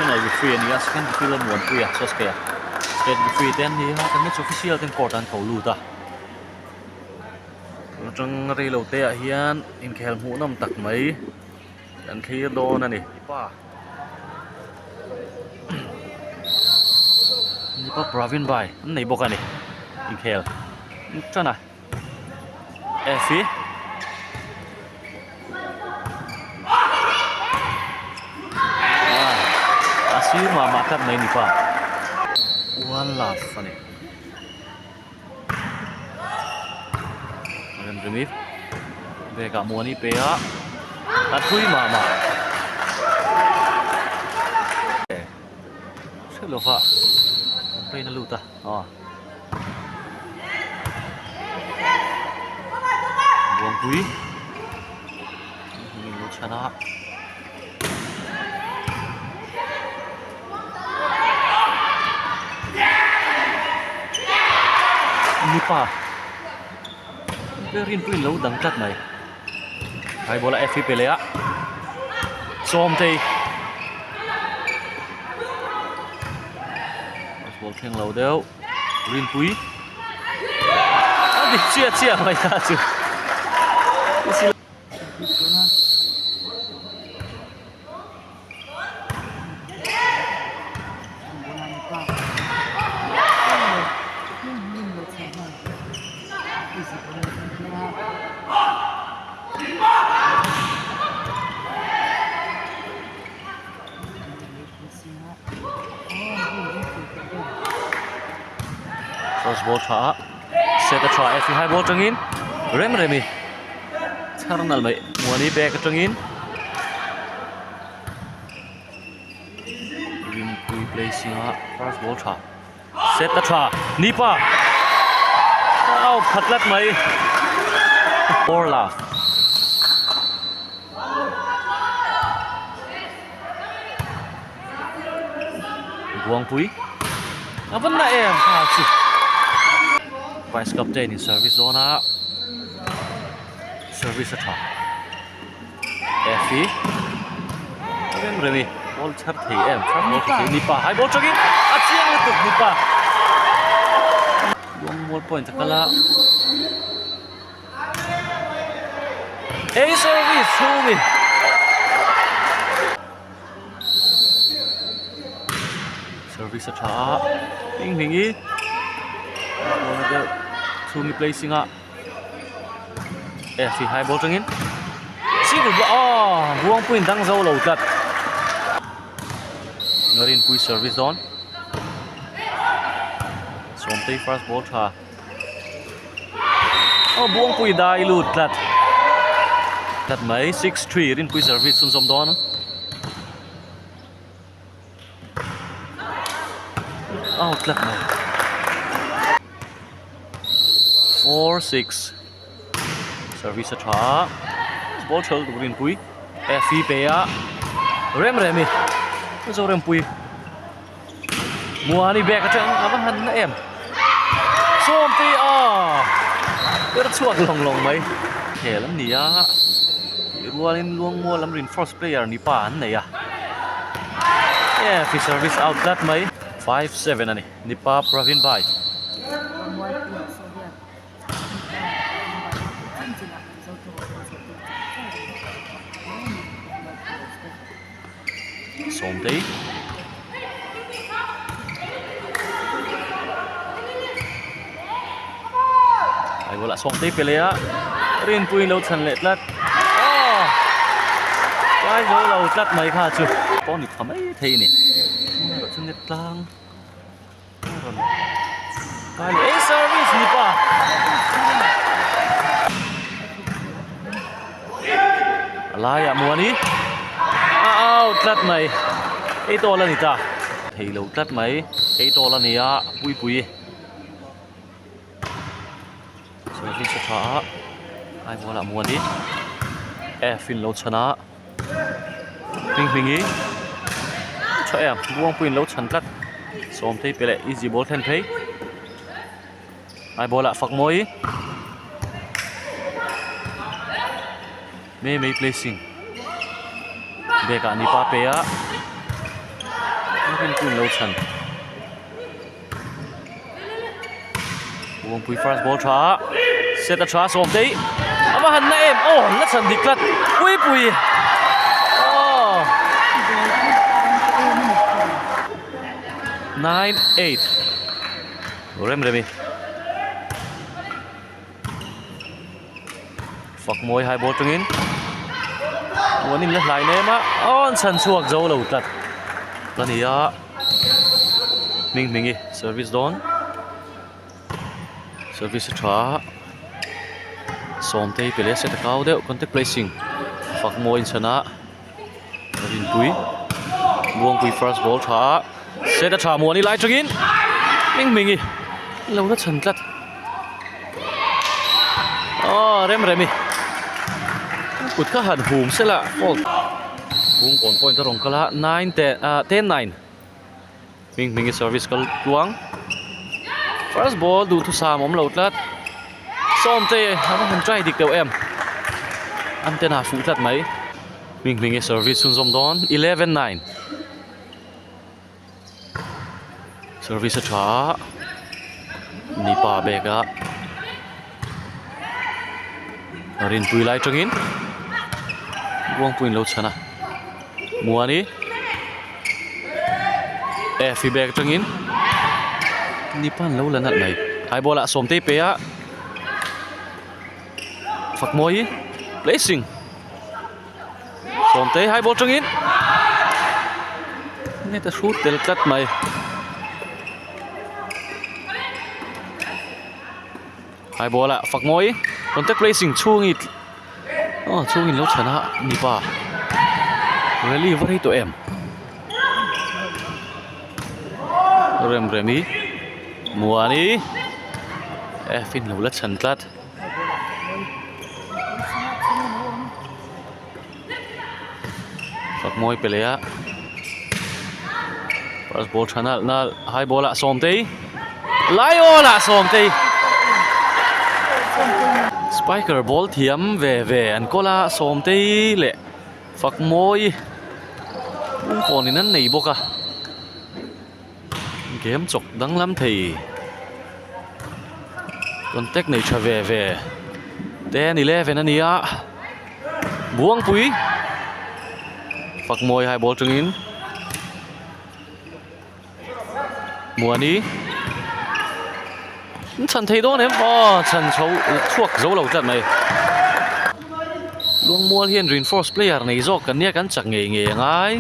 National referee a ni a, second referee Lalmuanpuia Sasuke-a state referee te an ni a, kan match official ten court ah an ko lut a. Tun atang reilo te ah hian inkhel hmuhnawm tak mai kan thlir dawn a ni. Pa Nipa Pravin Bhai an nei bawk a ni inkhel tan a. Efi a sir mah mah tlat mai ni pa one love a ni rem remi bag ah muani pe a a thui mah mah hre lova complain a lut a aw. Buangpui hming lo chhan a mipa rinpuiin lo dang tlat mai hai bola F hi pe leh a Sawmtei ball thleng lo deuh Rinpui a dik chiah chiah mai ta chu First ball tha a set a tha e high ball tangin rem remi chhar nal mai muani bag atangin rinpui placing a first ball tha set a tha nipa out khat tlat mai four love Buangpui a va na em kha chu vice captain in service dawn a service a tha Effie rem rem i ball chhar thei em chhar ball thei mipa hai ball tangin a chiang lutuk mipa Luangmual point a kal a. Ei service chhungin service a tha a hming hming hi deuh chhungi placing a eh high ball tangin single ball aw buangpuiin dang zo lo tlat Rinpui service dawn Sawmtei first ball tha. Aw Buangpui dai lut tlat tlat mai 6-3 Rinpui service chhunzawm dawn out tlat mai 4-6 service a tha a ball thal tuk Rinpui Effie pe a rem rem i Zorempui Muani bag atang a va han na em Sawmte a ber chhuak lawng lawng mai khel an ni a tih rualin Luangmual lam reinforce player ni pa an nei a e free service out tlat mai 5-7 a ni Nipa Pravin Bhai. Sawmtei Ai bola Sawmtei pe leh a Rinpui lo chhan leh tlat aw Kai zo lo tlat mai kha chu pawh ni tha mai thei a ni chu net tlang rawn kai leh ei service ni pa a laiah muani a out tlat mai ei tawl a ni ta thei lo tlat mai ei tawl a ni a puipui service a tha a aibualah muani F in lo chhan a. Hming hming hi tha em buangpuiin lo chhan tlat sawmtei pe leh easy ball thlen phei ai ball ah fak mawi mai mai placing bag ah ni pa pe a. Rinpuiin lo chhan. Buangpui first ball tha a, set a tha Sawmtei a va han na em aw la chhan dik tlat Puipui aw 9 8 Remremi Fak mawi high ball tangin an in la hlai nem a aw an chhan chhuak zo lo tlat a ni a hming hmingi service dawn service a tha a sawmtei pe leh set a kau deuh contact placing fak mawi in chhan a rinpui buangpui first ball tha a set a tha muani lai tangin hming hmingi lo la chhan tlat. Aw rem rem i kut kha han hum sela fault bung kawn point a rawn kal a nine te ah ten nine hming hming i service kal tluang first ball duhthusam awm lo tlat sawmte a va han try dik deuh em antenna fuh tlat mai hming hming i service chhunzawm dawn 11 9 Service a tha a mipa bag a rinpui lai atangin Buangpuiin lo chhan a Muani F bag atangin mipa an lo la nalh mai high ball ah Sawmtei pe a Fakmawi placing. Sawmtei high ball tangin net a hrut tel tlat mai. High ball ah fak mawi contact placing chhungi aw chhungin lo chhan a mipa rally va rei tawh em rem remi muani F in lo la chhan tlat. Fak mawi pe leh a first ball tha nalh nalh high ball ah Sawmtei lai awl ah Sawmtei spiker ball thiam ve ve an kawl a Sawmtei leh fak mawi pawng in an nei bawk a. Game chawk danglam thei contact nei tha ve ve 10 11 a ni a Buangpui Fakmawi high ball tangin Muani an chhan thei dawn em aw chhan chho chhuak zo lo tlat mai Luangmual hian reinforce player nei zawk kan nia kan chak ngei ngei a ngai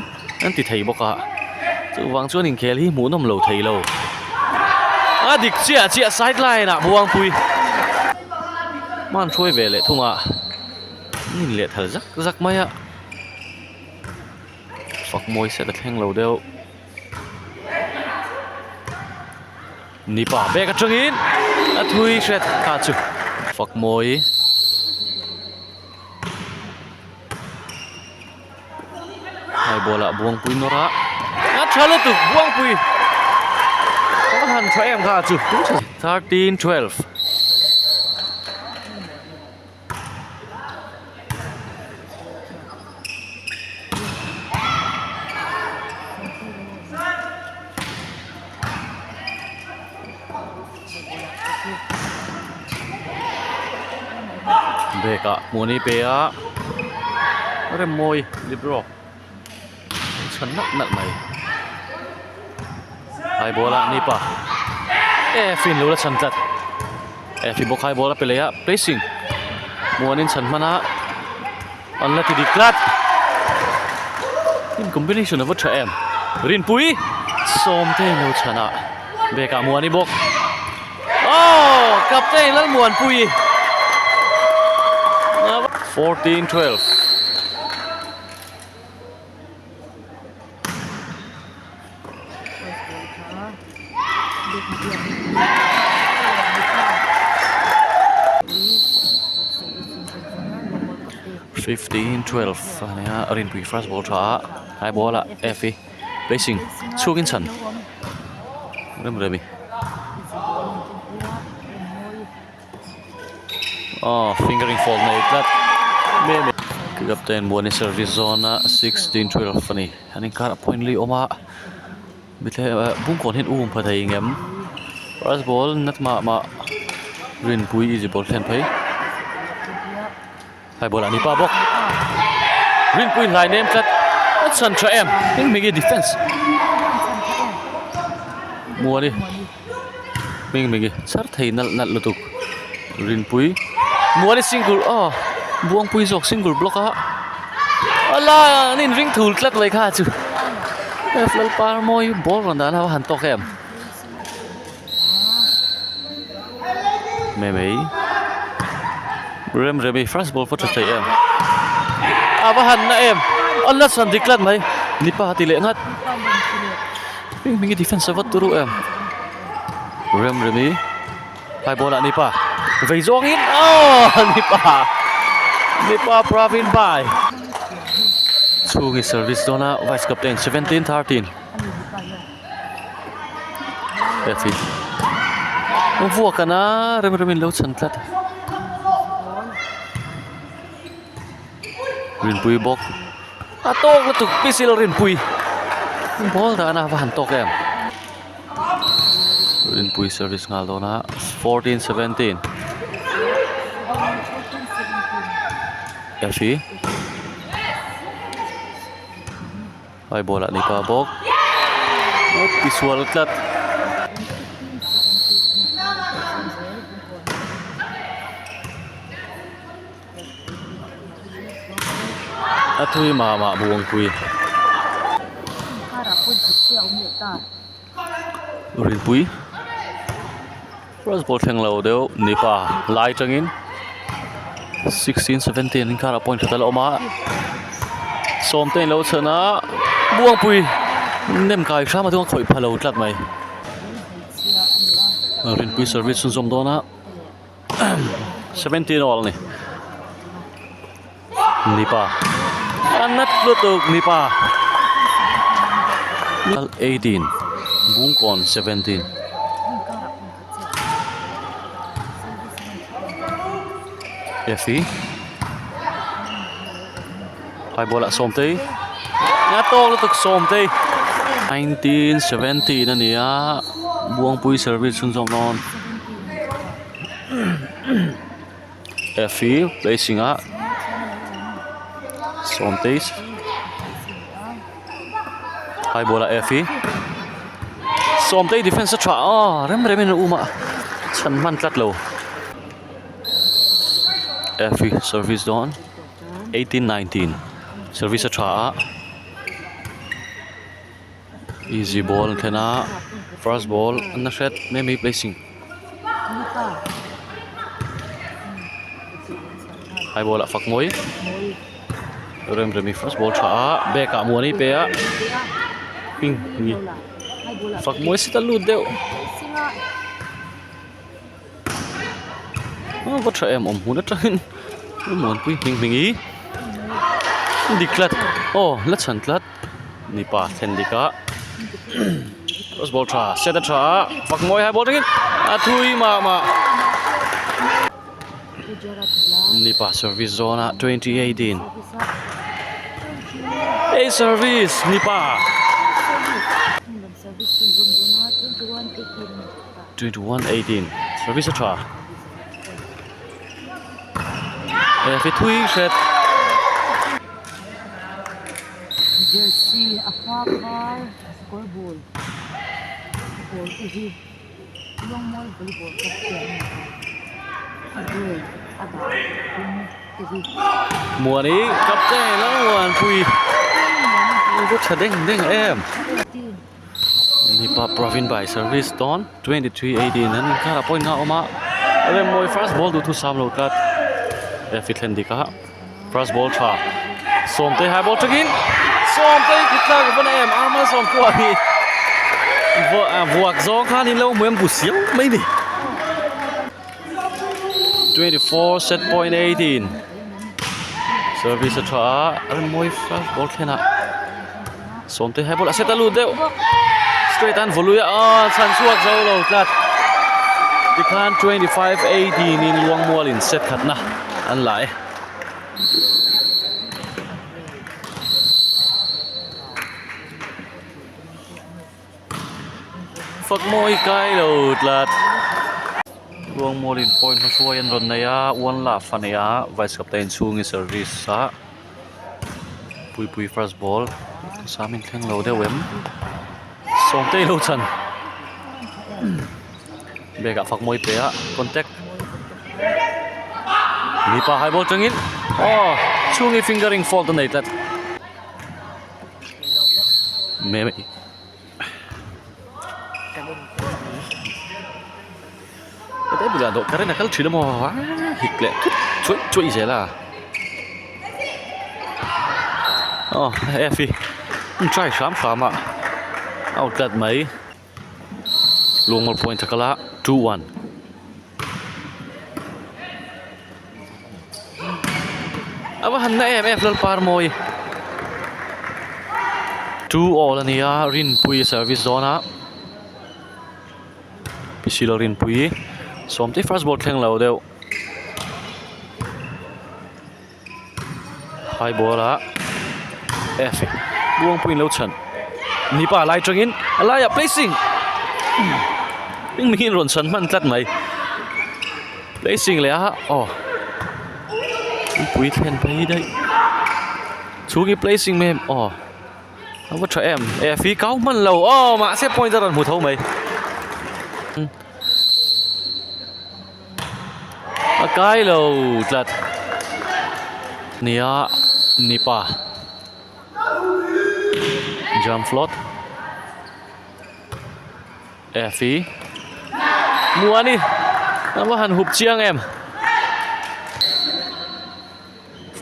an ti thei bawk a chuvang chuan inkhel hi hmuh nawm lo thei lo a dik chiah chiah side line ah Buangpui hman hruai ve leh thung a an in leh thal zak zak mai a fak mawi set a thleng lo deuh. Nipa bag atangin a thui hret ta chu fak mawi. High ball ah Buangpui nawr a a tha lutuk Buangpui a han tha em kha chu 13 12. Bag ah hmuh an pe a rem mawi libro chhan nalh nalh mai high ball ah ni pa e fin lo la chhan tlat. Efi bawk hai ball a pe leh a placing muanin chhan hman a an la ti dik tlat in combination a va tha em Rinpui Sawmte lo chhan a bag ah Muani bawk aww captain Lalmuanpui 14 12. 15 12 a nia a rinpui first ball tha a high ball ah F hi placing chhuak in chhan rem rem i aw fingering fault nei tlat captain Muani service zawn a 16 12 a ni an inkar ah point li awm a. Bethlehem ah Bungkawn hian u pha thei ngem first ball na mah mah Rinpui easy ball thlen phei hai ball ah ni pa bawk Rinpui hlai nem tlat a chhan tha em heng hming hi defence Muani hming hming hi chhar thei nalh nalh lutuk Rinpui Muani single aw Buangpui zawk single block a a lai an inring thul tlat mai kha chu F Lalparmawi ball rawn dan a va han tawk em mai mai rem rem i first ball pawh tha thei em a va han na em a la chhan dik tlat mai nipa ti leh ngat hming hming i defense a va turu em rem rem i Hai ball ah Nipa vei zawngin aww Nipa Nipa Pravin Bai chhungi service dawn a vice captain 17 13 Efi vuak ana rem remin lo chhan tlat Rinpui bawk a tawk lutuk pisil Rinpui ball dahna a va han tawk em. Rinpui service nghal dawn a 14 17 Efi Hai ball ah nipa bawk tisual tlat. A thui mah mah Buangpui. Rinpui first ball thleng lo deuh mipa lai atangin 16 17 inkarah point khat a la awm a sawmte in lo chhan a Buangpui nem kai hram a chuan a khawih pha lo tlat mai Rinpui service chhunzawm dawn a. 17 all ani mipa a nat lutuk mipa 18 Bungkawn 17 Efi hai ball ah Sawmtei a tawk lutuk Sawmtei 19 17 ani a Buangpui service chhunzawm dawn. Efi placing ah Sawmtei hai ball ah Efi Sawmtei defense a tha a rem rem in a um a chhan hman tlat lo Efi service dawn 18 19 service a tha a. Easy ball an thlen a first ball an la hret mai mai placing high ball ah fak mawi rem rem hi first ball tha a bag ah muan hi pe a ping ni fak mawi si ta lut deuh a va tha em awm hmun atangin muanpui hming hming hi dik tlat aw la chhan tlat. Mipa thlen dik a first ball tha set a tha a fak mawi hai ball tangin a thui mah mah mipa service zawn a 2018 a service mipa 21 18 service a tha e fi thui hret. Jersey a hma khar kawr bul a pawl te hi rawngmawi volleyball cup te an ni a a gray a dah dum te hi. Muani captain Lalmuanpui va tha deng deng em. Mipa Pravin by service dawn 23 18 an inkar ah point a awm a Remmawi first ball duh thu sam lo tlat referee thlen dik a first ball tha Sawmtei high ball tangin Sawmtei kut tlak a va na em Arma Sawmkua hi vuak zawng khan in lo hmu em bu siau mai ni 24 set point 18 service a tha a Remmawi first ball thlen ah. Sawmte hai bawlh a set a lut deuh straight an vaw lui a aw chhan chhuak zo lo tlat tikhan 25 18 in Luangmual in set khatna an la e. Fakmawi kai lo tlat. Luangmualin point hmahruai an rawn nei a, one love a nei a, vice captain chhungin service a Puipui first ball samin thleng lo deuh em Sawmtei lo chhan bag ah Fakmawi pe a contact mipa high ball tangin aw chhungin fingering fault a nei tlat. Heta bulah dawh current a kal thin a maw hik leh thut chuaih chuaih zel a aw F hi an try hram hram a a out tlat mai Luangmawr point a kal a 2-1. A va han na em em Lalpar mawi 2 all a ni a Rinpuii service dawn a Pisilo Rinpuii sawmte first ball thleng lo deuh high ball a F Buangpuiin lo chhan mipa lai tangin a laiah placing engmingin rawn chhan hman tlat mai placing leh a aw pui thlen phei daih chhungi placing mai aw a va tha em F hi kau hman lo aw mahse point a rawn hmu tho mai. A kai lo tlat nia nipa jump float Effie Muani a va han hup chiang em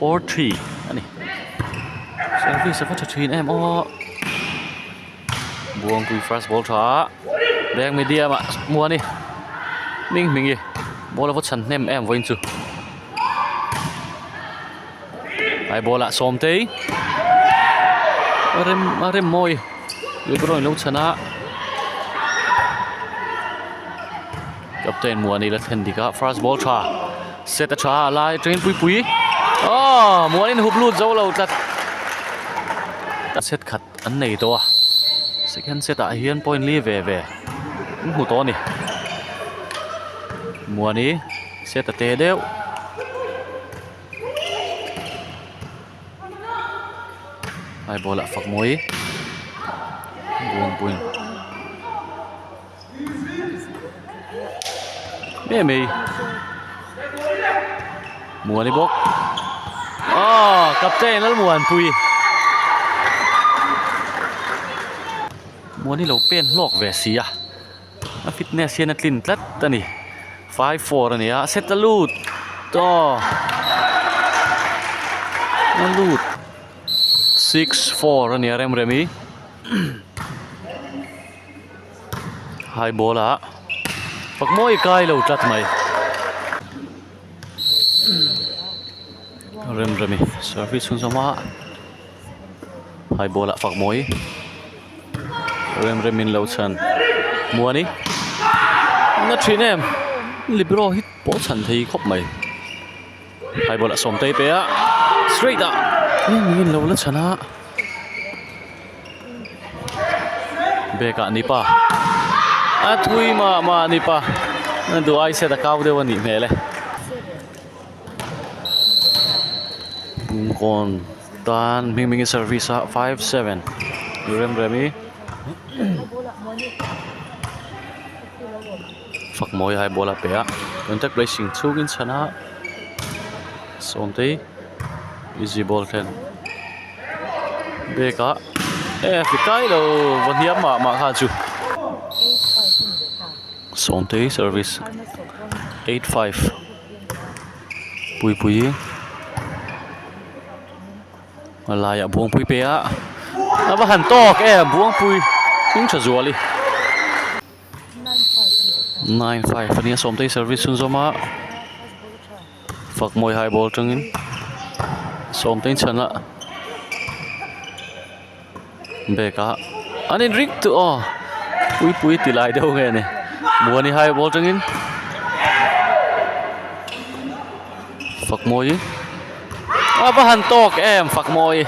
4-3 a ni service a va tha thin em aw Buangpui first ball tha Bank medium ah Muani hming hming i ball a va chhan hnem em vawiin chu ai ball ah Sawmtei a rem a rem mawi libero in lo chhan a captain Muani la thlen dik a first ball tha set a tha a lai atangin Puipui aw Muani in hup lut zo lo tlat set khat. an nei tawh a second set ah hian point li ve ve an hmu tawh a ni Muani set a te deuh high ball ah fak mawi Buangpuiin Mai mai Muani bawk aw captain Lalmuanpui Muani lo pen hlawk ve si a a fitness hian a tlin tlat a ni 5-4 a ni a set a lut aw a lut 6-4 a ni a Remremi. Hai ball ah fak mawi kai lo tlat mai rem remi service chhun zawm a hai ball ah fak mawi rem rem in lo chhan muani na thin em libero hi pawh chhan thei khawp mai hai ball ah sawmtei pe a straight ah in lo la chhan a. Bag ah nipa a thui mah mah nipa a duh ai set a kau deuh a nih hmel e Bungkawn tan hming hmingin service a 5-7 rem rem hi fak mawi hai ball a pe a contact placing chhungin chhan a sawmtei easy ball thlen. Bag ah e fi kai lo va hniam mah mah kha chu Sawmtei service 8-5 Puipui a laiah Buangpui pe a a va han tawk em Buangpui hming tha zual i 9-5 a nia Sawmtei service chhunzawm a. Fak mawi hai ball tangin sawmte in chhan a bag ah an in ring tawh aw puipui ti lai deuh nge ni muani hai ball tangin fak mawi a va han tawk em fak mawi.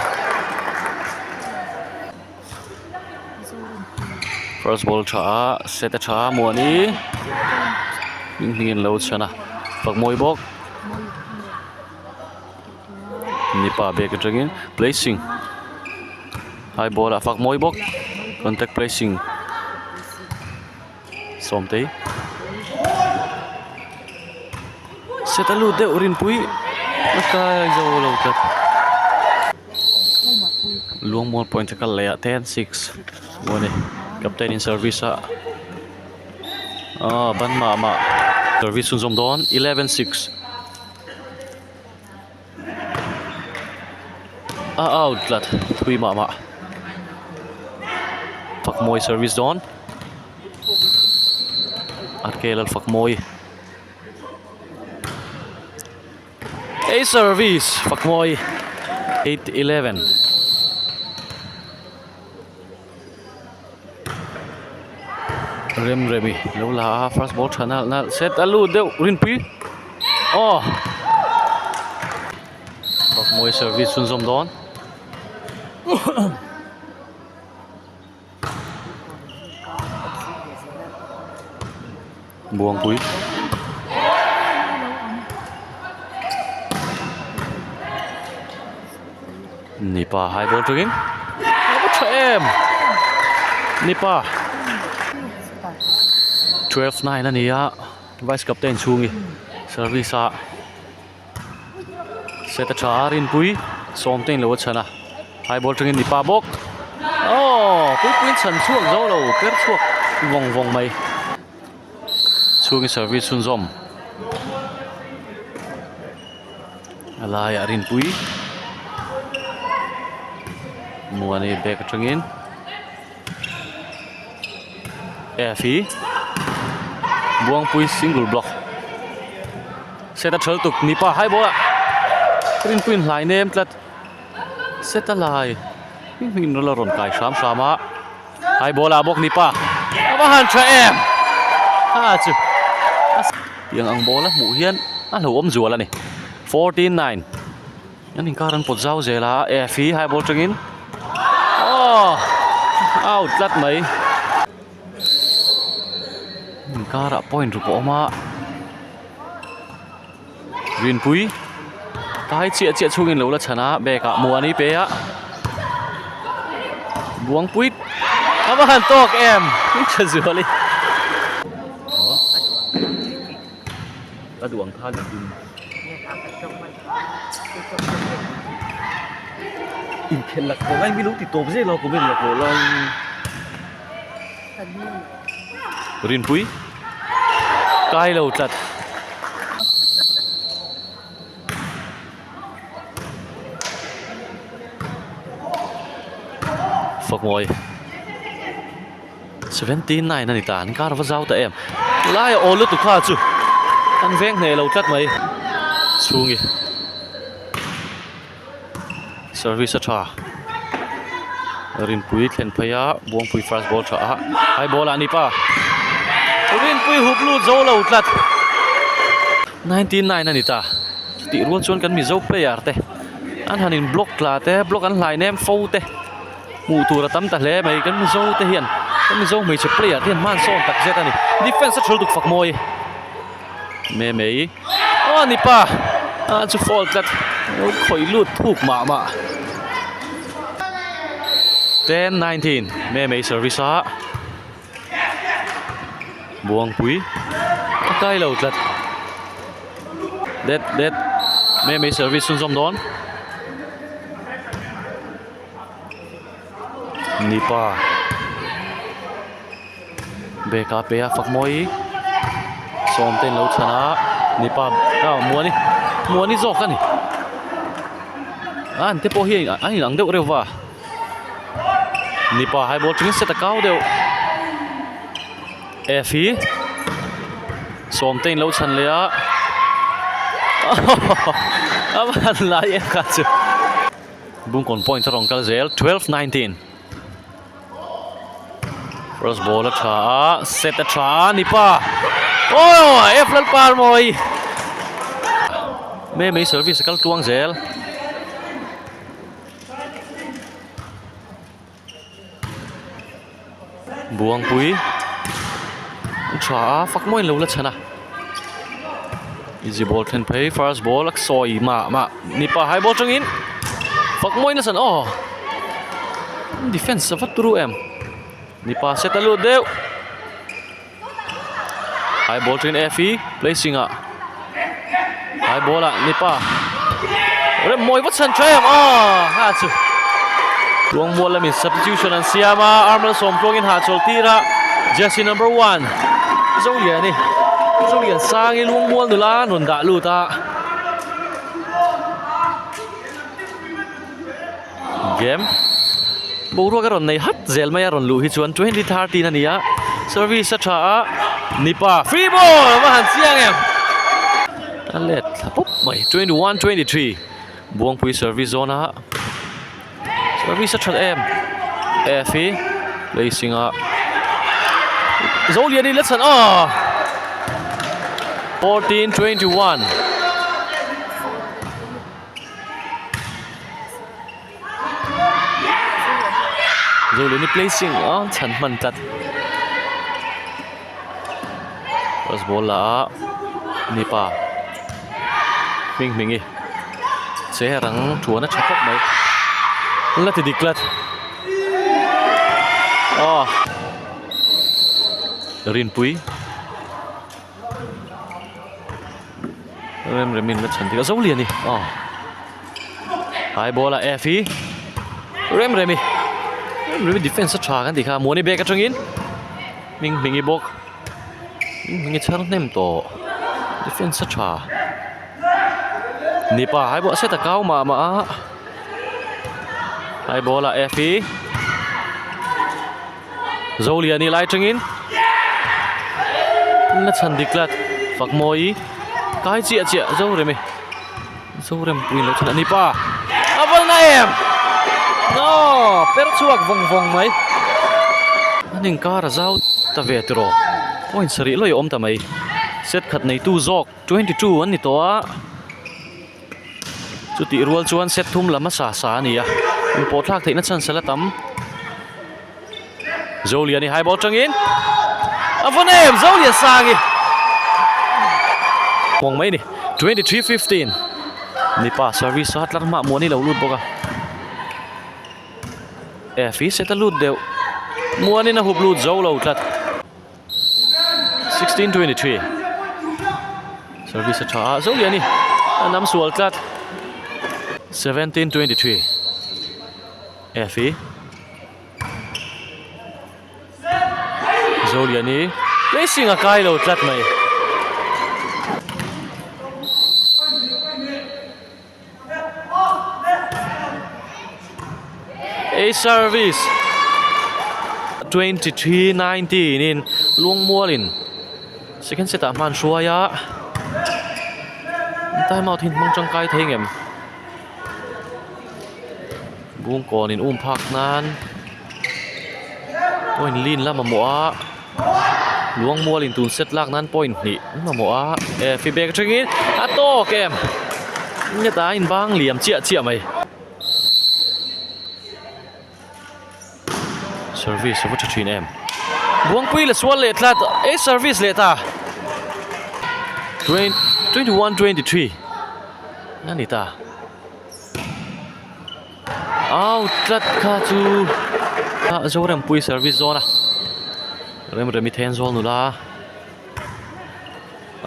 First ball tha a set a tha a Muani hming hming in lo chhan a Fakmawi bawk mipa bag atangin placing high ball ah Fakmawi bawk contact placing Sawmtei set a lut deuh rinpui a kai zo lo tlat Luangmual point a kal leh ah 10-6 maw ni captain in service a aw ban mah mah service chhunzawm dawn 11-6 a out tlat thui mah mah Fakmawi service dawn R K Lalfakmawi ei service Fakmawi 8-11. Rem remi lo la a first ball tha nalh nalh set a lut deuh rinpui aw Fakmawi service chhunzawm dawn. Buangpui. Nipa high ball tangin a va tha em Nipa 12-9 a ni a vice captain chhungi service a Set a tha a rinpui sawm te in lo a chhan a high ball tangin mipa bawk aww puipuiin chhan chhuak zo lo per chhuak vawng vawng mai chhungin service chhunzawm a laiah rinpui muani bag atangin F hi Buangpui single block set a thal tuk mipa hai bawk a rinpuiin hlai nem tlat set a lai hming la rawn kai hram hram a hai ball ah bawk mipa a va han tha em a chu tiang ang ball a hmuh hian a hlauhawm zual a ni 14-9. An inkar an pawt zau zel a F hi high ball tangin aw out tlat mai inkarah point ruk a awm a rinpui tlai chiah chiah chhungin lo la chhan a bag ah muani pe a buangpui a va han tawk em i tha zual i a duh ang khan a dum. Inkhelh lak tawh lai milo ti tawp zel a comment lak lawh lai Rinpui kai lo tlat. Fakmawi 79 a ni ta an kar va zau ta em lai a awl lutuk kha chu an veng hneh lo tlat mai chhungi service a tha rinpui thlen phei a buangpui first ball tha a high ball ah a ni pa rinpui hup lut zo lo tlat 99 a ni ta tih rual chuan kan mizo player te an han in block tla te block an hlai nem fo te. Hmuh tur a tam ta hle mai kan Mizo te hian kan Mizo hmeichhe player te hian hman sawn tak zet a ni defense a thul duk fak mawi me mai aw ni pa a chu foul tlat lo khawih lut thuk mah mah 10-19 me mai service a Buangpui a kai lo tlat det det me mai service chhunzawm dawn. Mipa bag a pe a fak mawi sawm te an lo chhan a mipa ah muani muani zawk a ni a an te pawh hi a in ang deuh reuh va mipa high ball thlengin set a kau deuh F hi sawm te in lo chhan leh a a van lai em kha chu. Bungkawn point a rawn kal zel 12-19 first ball a tha a set a tha a ni pa oh F Lalpar mawi me mai service a kal tluang zel. Buangpui tha a fak mawiin lo la chhan a easy ball thlen phei first ball a sawi mah mah mipa high ball tangin fak mawiin a chhan aw defense a va turu em mipa set a lut deuh. High ball thin F hi placing ah high ball ah mipa rem mawi vat chhan tha em aw ha chu tuang mual lamin substitution an siam a armal sawm tluangin hahchawlh tir a jersey number 1 Zoliani Zolian sangi lung mual nula an rawn dah lut a Game boruak a rawn nei hat zel mai a rawn luh hi chuan 2013 a ni a service a tha a nipa free ball a va han chiang em a let thla pawp mai 21 23 Buangpui service zawn a service a that em F hi placing a Zoliani la chhan aw 14 21. Zolini placing a chhan hman tlat first ball la a mipa hming hming i che rang thuan a tha khawp mai la ti dik tlat aw Rinpui. Rem remin la chhan dik a zo lian i aw high ball a F hi rem remi rem remi defense a tha kan tih kha muani bag atangin hming hmingi bawk hming hmingi chhar hnem tawh defense a tha mipa high ball a set a kau mah mah a high ball a F hi. Zoliani lai tangin la chhan dik tlat fak mawi kai chiah chiah Zoremi Zorempuiin lo chhan a ni pa a va na em no per chhuak vawng vawng mai an inkar a zau ta ve tiraw point sarih lawih a awm ta mai set khat neitu zawk 22 an ni tawh a. Chutih rual chuan set thum lam a sa sa a ni a, inpawh thlak theihna chance a la tam. Zoliani high ball tangin a vawn em Zolian Sangi Muang mai ni 23-15 Mipa service a tlar hmah muan i lo lut bawk a. F hi set a lut deuh muanin a hup lut zo lo tlat. 16-23 Service a tha a Zoliani a nam sual tlat 17-23 Effie Zoliani placing a kai lo tlat mai. A service 23-19 in Lungmualin second set ah hman hruai a time out hi hmang tangkai thei ngem Bungkawn in um phak nan point lin la mamawh a Luangmual in tun set lak nan point hnih an mamawh a eh feedback atangin a tawk em hetah a inbang liam chiah chiah mai service a va tha thin em Buangpui la sual leh tlat eh service leh ta 21 23 a ni ta. Au tlat kha chu ah Zorempui service zawn a Remremi then zawl nula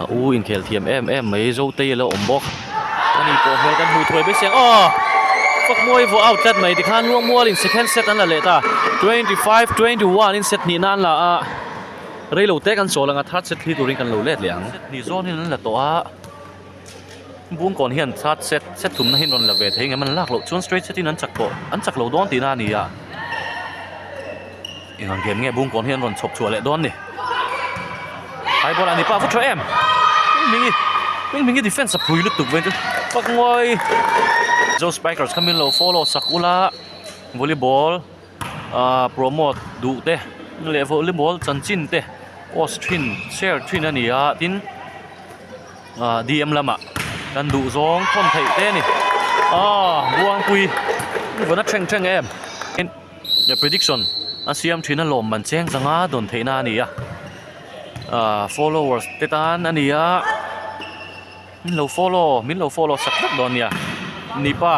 a u inkhel thiam em em mai Zotei a lo awm bawk ani pawh hmel kan hmuh thuai mai si ang aw Fakmawi vawh out tlat mai tikhan Luangmualin second set an la leh ta 25 21 in set hnih nan la a reilo te kan chawl anga third set thli turin kan lo let leh ang set hnih zawn in an la tawh a. Bungkawn hian third set set thumna hi an rawn la ve thei ngem an lak loh chuan straight set in an chak tawh an chak lo dawn tihna a ni a eng ang game nge Bungkawn hian an rawn chhawp chhuah leh dawn ni high ball a ni pah va tha em Hming hming hi hming hming hi defense a phui lutuk veng chu pak ngawi Zo Spikers kha min lo follow sak ula volleyball ah promote duh te leh volleyball chanchin te post thin share thin a ni a tin. Ah DM lamah kan duh zawng thawn theih te a ni ah Buangpui vawn a thleng thleng em prediction. A siam thin a lawmman cheng zanga dawn theihna a ni a ah followers te tan a ni a min lo follow min lo follow sak vek dawn nia nipa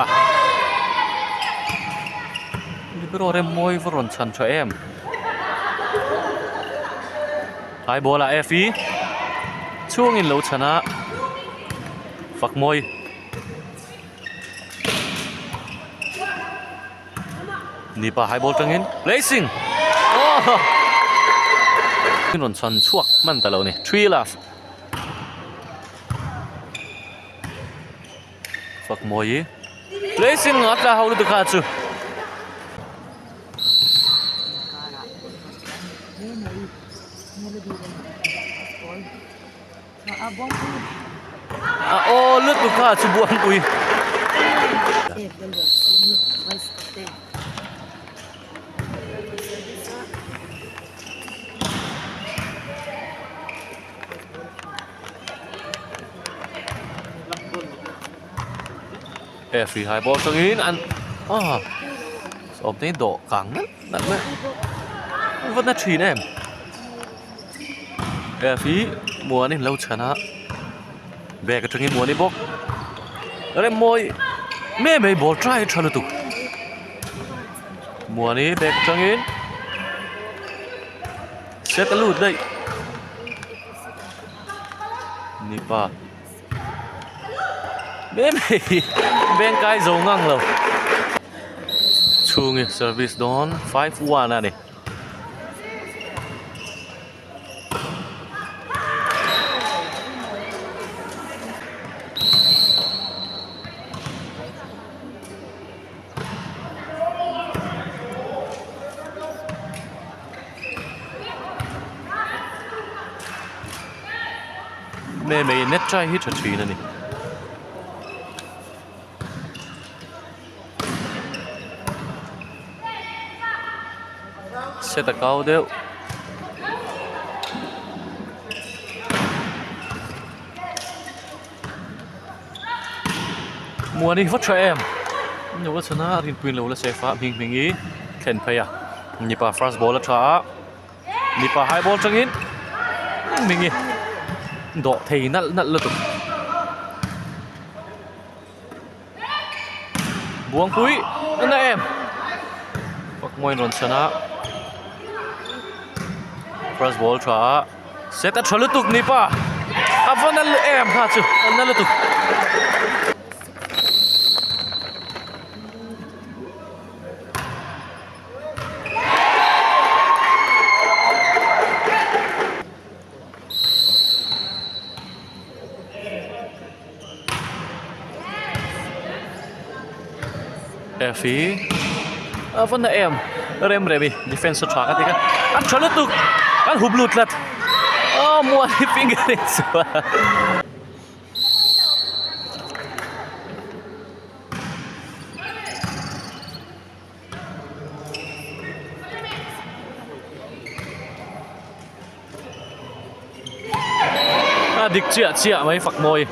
libero rem mawi va rawn chhan tha em hai ball ah F i chhungin lo chhan a fak mawi. Nipa high ball tangin placing oh rawn chhan chhuak hman ta lo ni three love fak mawi placing a tla ho lutuk kha chu A aw lutuk kha chu Buangpui. He free high ball tangin an ah sawmte dawh kang nalh nalh mai va na thin em. Hei hi muanin lo chhan a bag atangin muani bawk rem mawi mai mai ball try tha lutuk muani bag atangin set a lut daih mipa mai mai hi bank ai zo ngang lo chhungi service dawn 5-1 a ni. Mai mai net try hi tha thin a ni. Set a kau deuh. Muani va tha em no la chhana a rinpuiin lo la safe a hming hming hi thlen phei a mipa first ball a tha a mipa high ball tangin hming hi dawh thei nalh nalh lutuk. Buangpui a na em Pakmawiin rawn chhan a first ball tha a set a tha lutuk ni pa a va na em kha chu a na lutuk. F hi a va na em rem rem i defense a tha ka ti kha a tha lutuk an hup lut tlat aw muan hi finger in chuan. A dik chiah chiah mai fak mawi.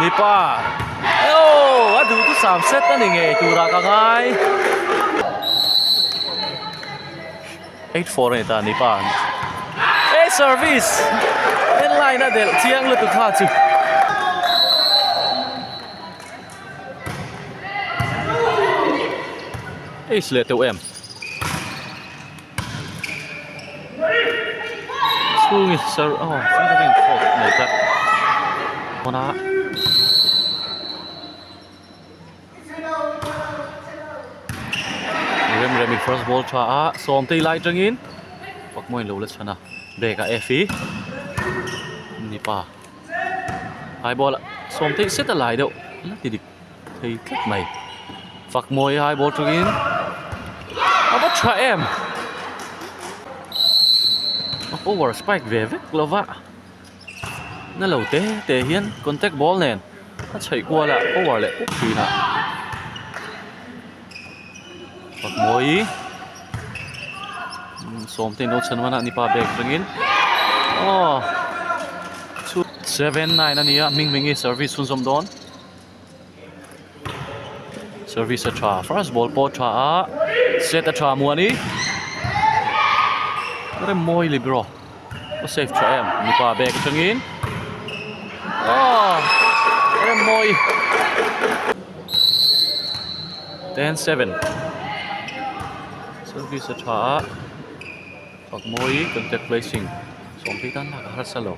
Mipa aw a duh chu sam set a ni ngei turah ka ngai 8-4 a ni ta mipa e service en line a delh chiang lutuk kha chu. Ace leh teuh em. Chhungi sir aw fingering fault nei tlat hmuna rem rem in first ball tha a sawmtei lai atangin pakmawi lo la chhan a bag ah F i mipa high ball ah sawmtei set a lai deuh la ti dik. Thei tlat mai fak mawi hai bawr tangin a va tha em a power spike ve vek lova na lo te te hian contact ball nen a chheih kual a power leh pup thin a. Mawi Sawmte in lo chhan man a nipa bag atangin aw 79 a ni a hming hming hi service chhunzawm dawn service a tha first ball pawh a tha a set a tha muani rem mawi libero a save tha em mipa bag atangin aw rem mawi 10-7 service a tha a fak mawi contact placing sawmphei tan lak a harsa lo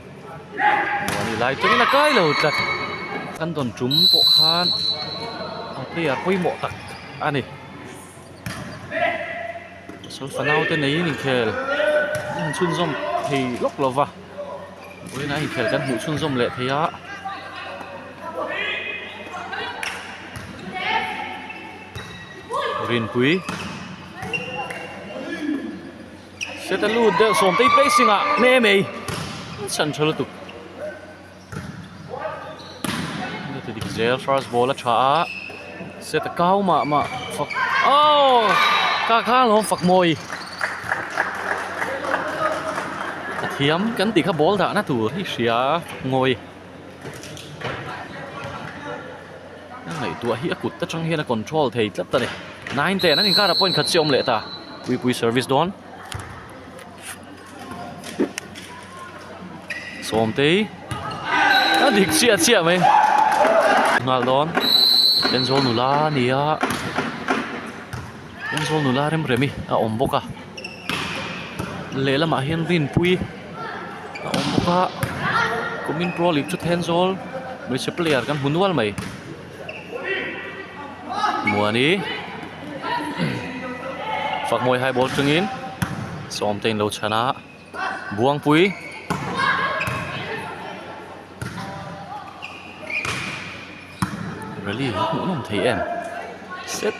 muani lai tawngin a kai lo tlat kan dawn tum pawh khan a player pawimawh tak a ni pasal fanau te neiin inkhel an han chhunzawm thei lawk lo va vawiinah inkhel kan hmuh chhunzawm leh thei a. Rinpui Set a lut deuh sawmtei placing ah hme mai chhan tha lutuk ti dik zel first ball a tha a set a kau mah mah fak aww ka kha alawm fak mawi a thiam kan tih kha ball dahna tur hi hria fak mawi. A ngaihtuah hi a kut atang hian a control thei tlat a ni 9 10 an inkar ah point khat chiah a awm leh ta puipui service dawn sawmtei a dik chiah chiah mai nghal dawn Thenzawl nula a ni a Thenzawl nula rem rem hi a awm bawk a lehlamah hian rinpui a awm bawk a kumin pro league chu Thenzawl hmeichhe player kan hmu nual mai Muani Fakmawi high ball chungin sawmte in lo chhan a Buangpui Rally hi hmuh nawm thei em set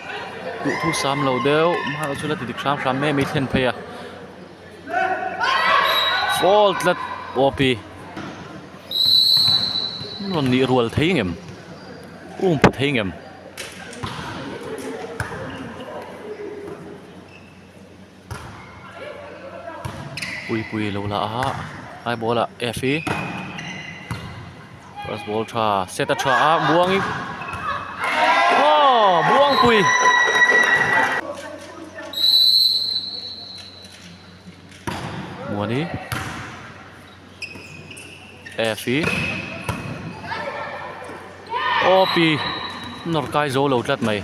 duh thu sam lo deuh mahlo chu la ti dik hram hram mai a mi thlen phei a fault tlat OP rawn nih rual thei ngem um phu thei ngem. Puipui lo la a high ball ah F hi first ball tha set a tha a buang in aw buangpui muani F hi aw pi nawr kai zo lo tlat mai.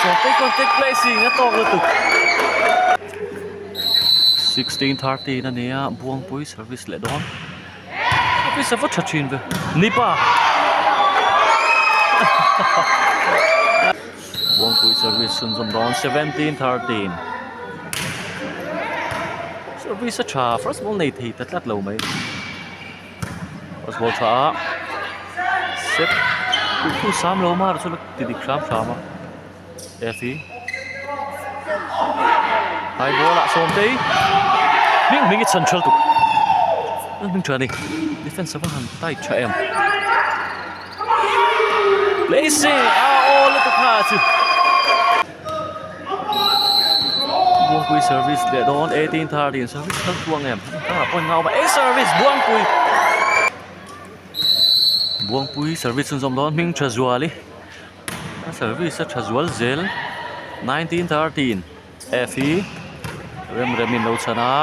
Sawtei contact placing a tawk lutuk 16:13 a ni a Buangpui service leh dawn service a va tha thin ve nipa Buangpui service chhunzawm dawn 17:13 service a tha first ball nei thei ta tlat lo mai. First ball tha a set duh sam lo mar chu la ti dik hram hram a Effie high ball ah sawmtei hming hming i chhan thal tuk a hming tha a ni defense a va han tight tha em placing a aw lutuk kha chu. Buangpui service leh dawn 18 13 service kal tluang em ah point ngau mai service Buangpui Buangpui service chhunzawm dawn hming tha zuali a service a tha zual zel 19 13 F hi rem rem in lo chhan a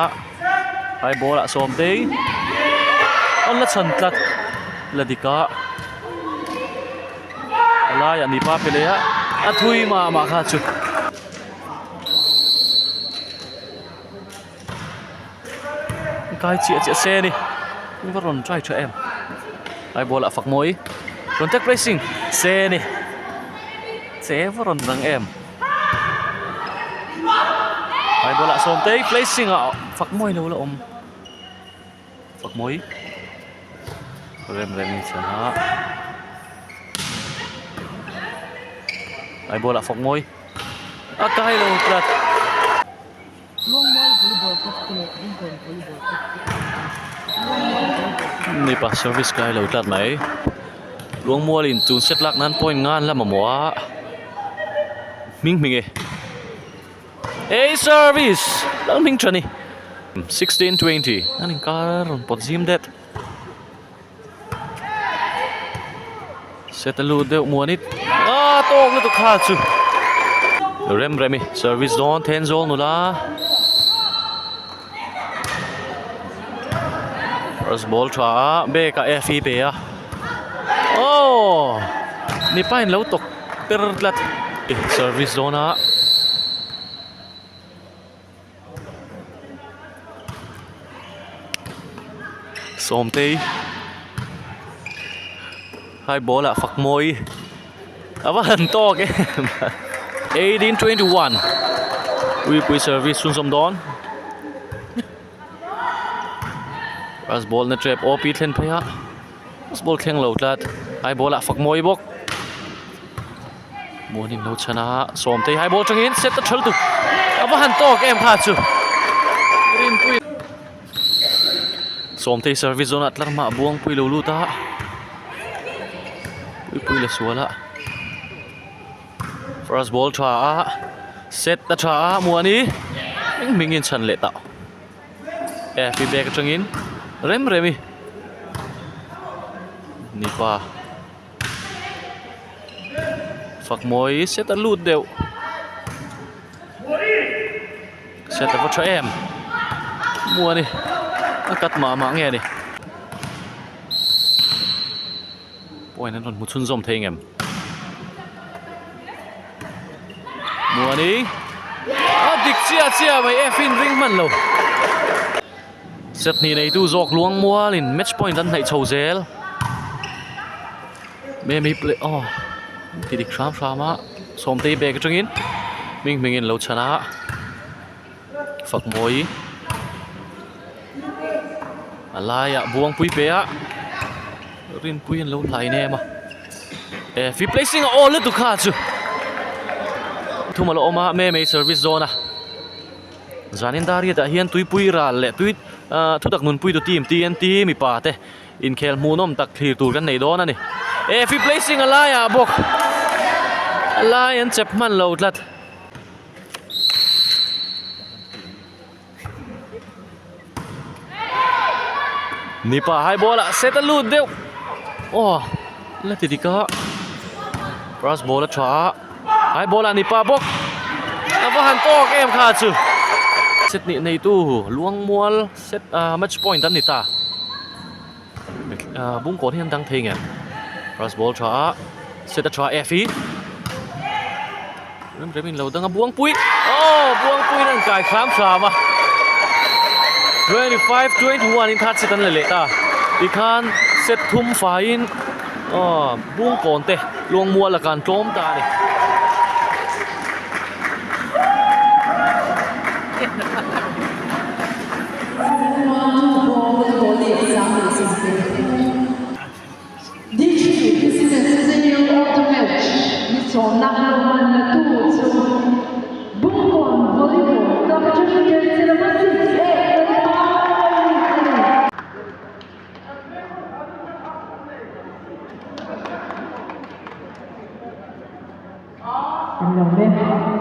high ball ah sawm te an la chhan tlat la dik a a laiah mipa pe leh a a thui mah mah kha chu. Kai chiah chiah se a ni i va rawn try tha em high ball ah fak mawi contact placing se a ni che va rawn rang em high ball ah sawmtei placing ah fak mawi lo la awm fak mawi rem rem in chhan a high ball ah fak mawi a kai lo tlat. Luangmual volleyball club te leh Bungkawn volleyball club te an awm a. Luangmual volleyball club. Mipa service kai lo tlat mai. Luangmual in tun set lak nan point nga an la mamawh a. Hming hming e. Ei service! Lal hming tha ni. 16-20 an inkar rawn pawt zim det. Set a lut deuh muanit a tawk lutuk kha chu rem rem i service dawn Thenzawl nula first ball tha a bag ah F hi pe a aww mipa in lo tawk per tlat service dawn a. Sawmtei hai ball ah fak mawi a va han tawk em 18 21 uipui service chhunzawm dawn first ball na trap op thlen phei a first ball thleng lo tlat hai ball ah fak mawi bawk. Muanin lo chhan a Sawmtei hai ball tangin set a thal tuk a va han tawk em kha chu Rinpui Sawmtei service zone ah tlar hma Buangpui lo lut a Puipui la sual a first ball tha a set a tha a Muani eng hming in chhan leh tah e feedback atangin rem rem i mipa. Fak mawi set a lut deuh set a va tha em muani a cut mah mah nge ni point an rawn hmu chhunzawm thei ngem muani a dik chiah chiah mai e fin ring hman lo. Set hnih neitu zawk luang mualin match point an hnaih chho zel. Memi play aw ti dik hram hram a Sawmtei bag atangin hming hmingin lo chhan a Fakmawi a laiah Buangpui pe a Rinpui an lo hlai nem a e free placing a awl lutuk kha chu thum a la awm a Memi service zawn a. Zanin Dariat ah hian tuipui ral leh tui ahh thutak nunpui tu team TNT mipa te inkhel hmuhnawm tak thlir tur kan nei dawn a ni. Eh free placing a laiah bawk a lai an chep hman lo tlat. Mipa high ball ah set a lut deuh aw la ti dik a first ball a tha a high ball ah mipa bawk a va han tawk em kha chu set nih nei tu luangmual set ah match point an ni ta ah bungkawn hi an dang thei ngem first ball tha a set a tha F hi rem rem in lo dang a buangpui aw buangpui in an kai hram hram a 25 21 in third set an la leh ta tikhan set thum faiin aw bungkawn te luangmual a kan tlawm ta a ni. An lo ve.